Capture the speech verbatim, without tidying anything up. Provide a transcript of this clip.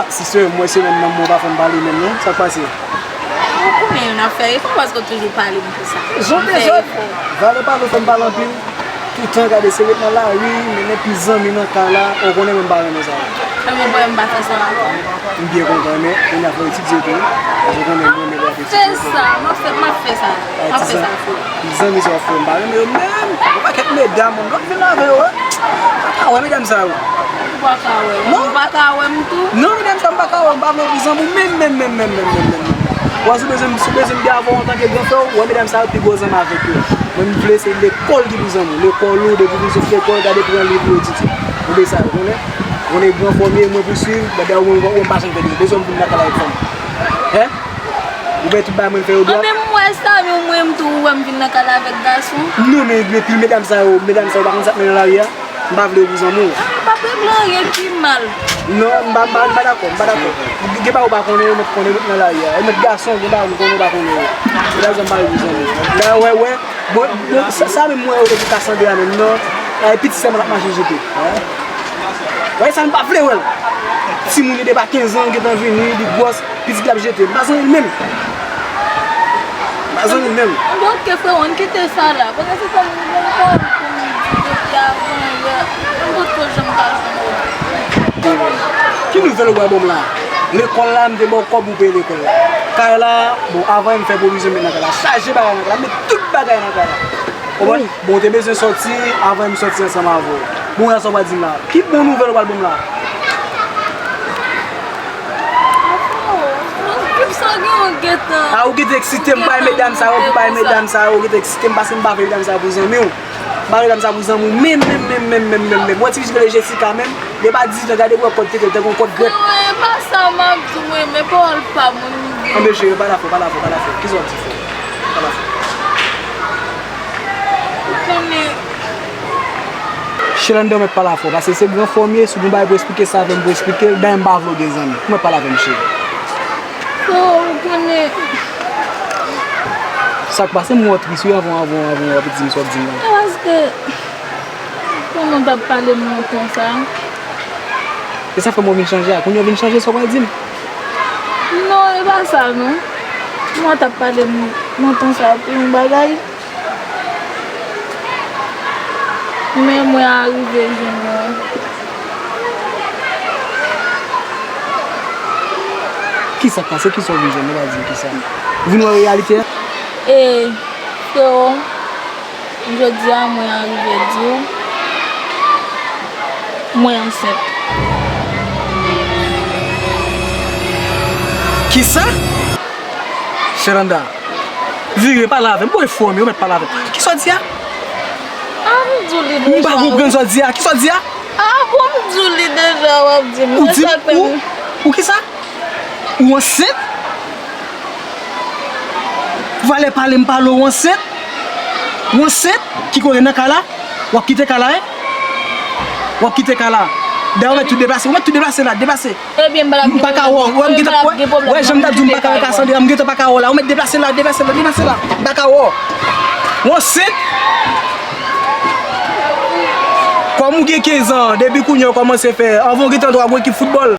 Sister, m wè semèn nan mwen pa fè m pale menm non. Sa k pase? Ou konnen yo n ap fè efò paske w toujou pale m pou sa. Jan m fè efò. Valè pale w fè m pale anpil. Toutan gade se ret nan lari, mennen pi zanmi nan kay la, ou konnen mwen m pa renmen sa. Mwen mwen m pa fè sa ankò. M byen kontan, men kounye a fò etidye tou. Paske ou konnen mwen renmen lè w ap etidye. Fè sa, m ap fè, m ap fè sa. M ap fè sa, frè. Zanmi sa w ap fè, m pa renmen yo menm. Yon pakèt medam, moun lòt vin avè yo, wi. M pa ka wè medam sa yo. Ou pa ka wè m. Ou pa ka wè m tou? Non, medam sa yo m pa ka wè, m pa vle yo pou zanmi w menm, menm, menm, menm, menm, menm, menm. Wè, si w bezwen m, si w bezwen m de avè w antanke gran frè w, wè medam sa yo pi gwo zanmi avèk yo. Mwen, m vle se lekòl ki pou zanmi w. Lekòl ou, depi w fin sot lekòl, gade pran liv ou etidye. Ou de sa, ou konnen? Ou konnen gran frè w ye, mwen pou swiv, bagay ou, mwen, mwen pa janm fè de, bezwen m vin nan kay la avèk fanm. Hen? Ou wè tout bagay mwen fè yo dwat? Anben m wè sa, men mwen m tou, ou wè m vin nan kay la avèk gason. Non, men, men pil medam sa yo, medam sa yo pa konn sa k mennen nan lari a. M pa vle yo pou zanmi w. Ah, pa regle anyen ki mal. Non, m pa, m pa, m pa dakò, m pa dakò. Gen bagay ou pa konnen, ou mèt konnen, ou mèt nan lari a. Ou mèt gason, gen bagay ou konnen, ou pa konnen yo. Se la sa m pa vle pou zanmi w. La, wè, wè. Bon, bon, sa, sa menm mwen yo te pou Kasandra menm, non. Ay, piti sèlman l ap mache jete. Wè sa m pa vle wè l. Timoun li de pa kenz an, gentan vini, li gwòs. Pitit la ap jete. M pa zanmi l menm. M pa zanmi l menm. Bon, ok, frè, ann kite sa la. Paske se kòm yon bon pawòl pou m di depi avan yè. M potko janm ka jwenn ou. Ki nouvèl ou pral ban m la? Lekòl la, m te ba w kòb ou peye lekòl la. Kay la, bon, avan m fè pwovizyon met nan kay la. Chaje bagay nan kay la. Met tout bagay nan kay la. Konprann? Bon, w te bezwen sòti, avan m sòti ansanm avè w. Bon, la sa w pral di m la. Ki bon nouvèl ou pral ban m la? Kip sa gen yon gentan. A, ou gentan eksite m, bay medam sa yo, bay medam sa yo, ou gentan eksite m, paske m pa vle medam sa yo pou zanmi w. M pa vle medam sa pou zanmi w, menm, menm, menm. Ou wè ti fi ki rele Jessica menm, li pa dizuit an, gade pou wè kòd tete l, tankou yon kòd grèp. Non, e pa sa m ap di w, men pawòl pa m, wi, m gen. Anben cheri, pa la fò, pa la fò, pa la fò. Kisa w ap di fò? Pa la fò. Ou konnen. Shelanda, ou mèt pale avè m, paske se gran frè m ye, si w gen bagay pou eksplike sa avè m, pou eksplike l, dayè m pa vle w gen zanmi. Ou mèt pale avè m, cheri. So, ou konnen. Sa k pase, m wè w tris, wi, avan, avan, avan w ap di m sa w ap di m la. E paske, kòman w t ap pale m lontan sa? E sa fè m wè w vin chanje a. Kounye a w vin chanje, sa w pral di m? Non, e pa sa, non. M wè w t ap pale m lontan sa pou yon bagay. Men mwen arive jwenn yon. Kisa k pase? Kisa w vin jwenn? Ou pa di m kisa. Ou vin wè reyalite a? E, freo, jodi a mwen arive di w, mwen ansent. Kisa? Shelanda. Vire, pale avè m. Bon, enfòme, ou mèt pale avè m. Kisa w di a? A, m di w li deja. M pa konprann sa w di a. Kisa w di a? A, bon, m di w li deja, w ap di m. Ou di m, ou, ou kisa? Ou ansent? Valè pale m pale w, ou ansent? Ou ansent? Ki kote nan kay la? W ap kite kay la, en? W ap kite kay la. Dayè, ou mèt tou deplase. Ou mèt tou deplase la, deplase. Ebyen, m pa ka wè w. Wè, m gentan, wè, wè, jan m t ap di w, m pa ka wè Kasandra, m gentan pa ka wè w la. Ou mèt deplase la, deplase la, deplase la. M pa ka wè w. Ou ansent? Kòm ou gen kenz an, depi kounye a ou kòmanse fè, anvan w gentan wè w ap gwo ekip foutbòl.